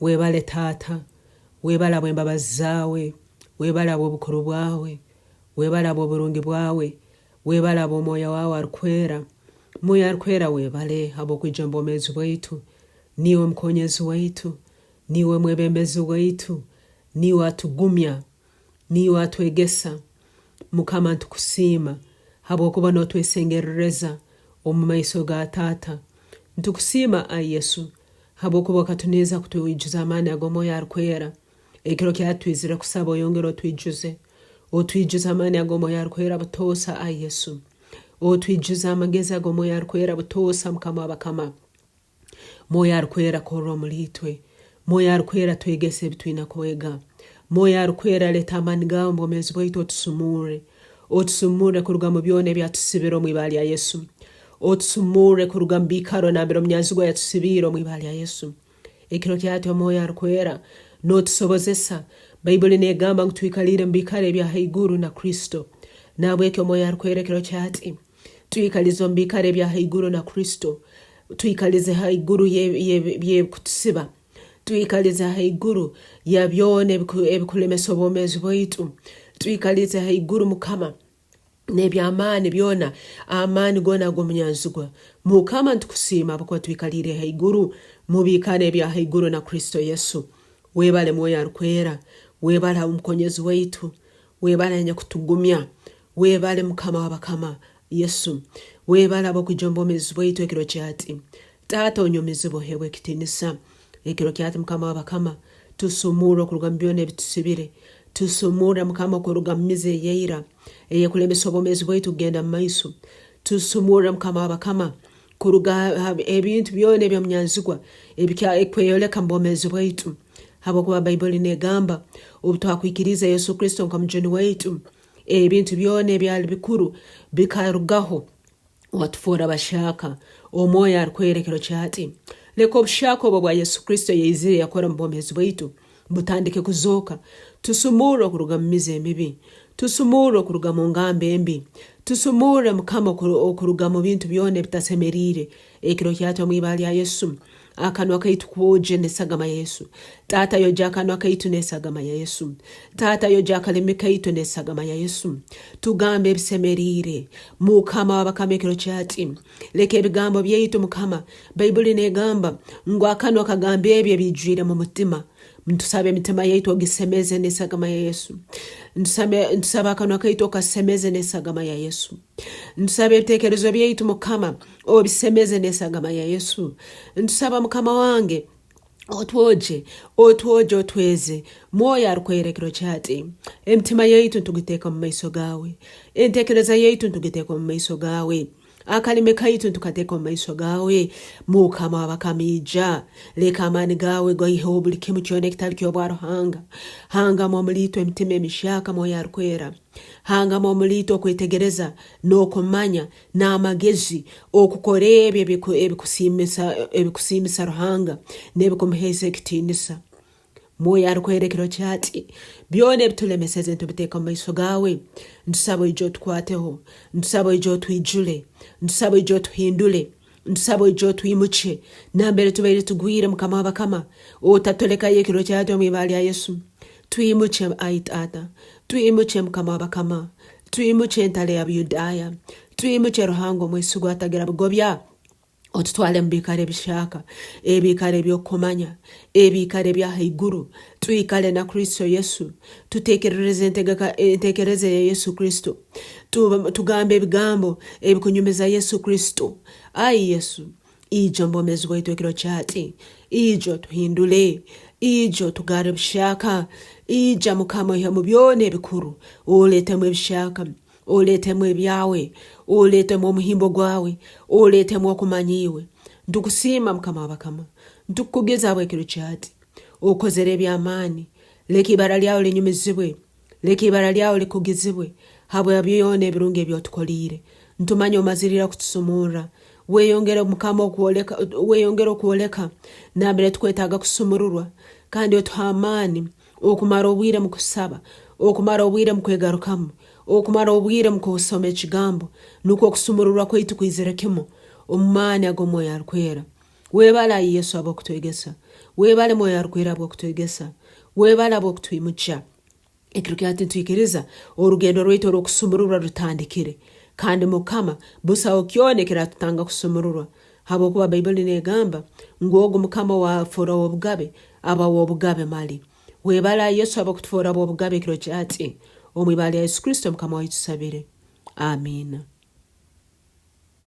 Webale Taata, webale habw'embabazi zaawe, webale habw'obukuru bwawe, webale habw'oburungi bwawe, webale habw'Omwoyo waawe Arukwera. Mwoyo Arukwera webale habw'okwija omu bwomeezi bwaitu. Niiwe mukonyezi waitu, niiwe mwebembezi waitu, niiwe atugumya, niiwe atwegesa. Mukama ntukusiima habwokuba notwesengerereza omu maiso ga Taata. Ntukusiima ai Yesu habwokuba okatuniiza kutwijuza amaani ag'Omwoyo Arukwera. Ekiro kya hati twizire kusaba oyongere otwijuze. Otwijuze amaani ag'Omwoyo Arukwera butoosa ai Yesu. Otwijuze amagezi ag'Omwoyo Arukwera butoosa Mukama w'abakama. Mwoyo Arukwera korra omuli itwe. Mwoyo Arukwera twegese ebi twina kwega. Mwoyo Arukwera leta amaani gaawe omu bwomeezi bwaitu otusumurre. Otusumurre kuruga mu byona ebyatusibire omu ibara lya Yesu. Otusumurre kuruga mu biikaro nambere omunyanzigwa yatusibiire omu ibara lya Yesu. Ekiro kya hati Omwoyo Arukwera notusobozesa. Baibuli negamba ngu twikaliire mu biikaro ebya haiguru na Kristo. Nahabweki Omwoyo Arukwera ekiro kya hati Twikalize omu biikaro ebya haiguru na Kristo. Twikalize haiguru y'ebikutusiba. Twikalize haiguru ya byona ebikulemesa obwomeezi bwaitu. Twikalize haiguru Mukama n'eby'amaani byona, amaani goona ag'omunyanzigwa. Mukama nitukusiima habwokuba twikaliire haiguru mu biikaro ebya haiguru na Kristo Yesu. Webale Mwoyo Arukwera, webale habw'omukonyezi waitu, webale anyakutugumya, Webale Mukama wabakama Yesu webale habwokwija omu bwomezi bwaitu ekiro kyati. Taata onyumizibwe ohebwe ekitinisa ekiro kyati Mukama wabakama tusumurre okuruga mu byona ebitusibire tusumurre Mukama okuruga mu mize eyaira eyekulemesa obwomezi bwaitu kugenda mu maiso tusumurre Mukama wabakama kuruga ha ebintu byona ebyomunyanzigwa ebikweyoleka mu bwomezi bwaitu habwokuba Baibuli negamba obutwakwikiriize Yesu Kristo nka mujuni waitu Ebintu byona ebyali bikuru bikarugaho, watufoora bahyaka. Omwoyo Arukwera ekiro kya hati, leka obuhyaka obu obwa Yesu Kristo yaizire yakora omu bwomeezi bwaitu butandike kuzooka. Tusumurre okuruga mu mize emibi. Tusumurre okuruga mu ngamba embi. Tusumurre Mukama okuruga mu bintu byona ebitasemeriire. Ekiro kya hati omu ibara lya Yesu, Akanwa kaitu kwoje nesagama ya Yesu. Taata yoja akanwa kaitu nesagama ya Yesu. Taata yoja akalimi kaitu nesagama ya Yesu. Tugambe ebisemeriire. Mukama wabakama ekiro kyati. Leka ebigambo byaitu Mukama. Baibuli negamba ngu akanwa kagamba ebyo ebiijwire mu mutima. Ntusaba emitima yaitu ogisemeze nesagama ya Yesu. Ntusaba akanwa kaitu okasemeze nesagama ya Yesu. Ntusaba ebitekerezo byaitu Mukama obisemeze n'esagama ya Yesu. Ntusaba Mukama wange otwoje, otwoje, otweze. Mwoyo Arukwera ekiro kyati. Emitima yaitu ntugiteeka omu maiso gawe. Entekereza yaitu ntugiteeka omu maiso gawe. Akalimi kaitu ntukateeka omu maiso gawe. Mukama w'abakama ija, leka amaani gawe gaiheho buli kimu kyona ekitali ky'obwa Ruhanga. Hangamu omuli itwe emitima emihyaka Mwoyo Arukwera. Hangamu omuli itwe okwetegereza n'okumanya n'amagezi okukora ebyo ebikusiimisa Ruhanga n'ebikumuheesa ekitiinisa. Mwoyo Arukwera ekiro kyati, byona ebitulemeseze nitubiteeka omu maiso gaawe. Ntusaba oije otukwateho, ntusaba oije otwijule, ntusaba oije otuhindule, ntusaba oije otwimukye nambere tubaire tugwire Mukama w'abakama. Otatulekayo ekiro kyati omu ibara lya Yesu. Twimukye ai Taata, twimukye Mukama w'abakama, twimukye Entale ya Buyudaaya, twimukye Ruhanga omwesigwa atagira bugobya, otutwale mu biikaro ebihyaka, ebiikaro eby'okukumanya, ebiikaro ebya haiguru, twikale na Kristo Yesu, tuteekerereze entegeka enteekereza eya Yesu Kristo, tugambe ebigambo ebikunyumiza Yesu Kristo. Ai Yesu, Ija omu bwomeezi bwaitu ekiro kyati. Ija otuhindule. Ija otugarre buhyaka. Ija Mukama oihemu byona ebikuru, oletemu ebihyaka, oletemu ebyawe, oletemu omuhimbo gwawe, oletemu okumanya iwe. Ntukusiima Mukama w'abakama. Ntukukugiza habw'ekiro kyati. Okozere eby'amaani. Leka ibara lyawe linyumizibwe. Leka ibara lyawe likugizibwe habwa byona ebirungi ebi otukoliire. Ntumanya omazire ira kutusumurra. Weyongere Mukama okwoleka, weyongere okwoleka nambere tukwetaaga kusumururwa kandi otuhe amaani okumara obwire mu kusaba, okumara obwire mu kwegarukamu, okumara obwire mu kusoma Ekigambo nukwo okusumururwa kwaitu kwizire kimu omu maani ag'Omwoyo Arukwera. Webale ai Yesu habw'okutwegesa. Webale Mwoyo Arukwera habw'okutwegesa. Webale habw'okutwimukya. Ekiro kya hati nitwikiriza orugendo rwaitu orw'okusumururwa rutandikire. Kandi Mukama, busaho kyona ekiratutanga kusumururwa habwokuba Baibuli negamba ngu ogu Mukama ow'afoora ow'obugabe aba w'obugabe mali. Webale ai Yesu habw'okutufoora b'obugabe ekiro kya hati. Omu ibara lya Yesu Kristo Mukama waitu tusabire. Amiina.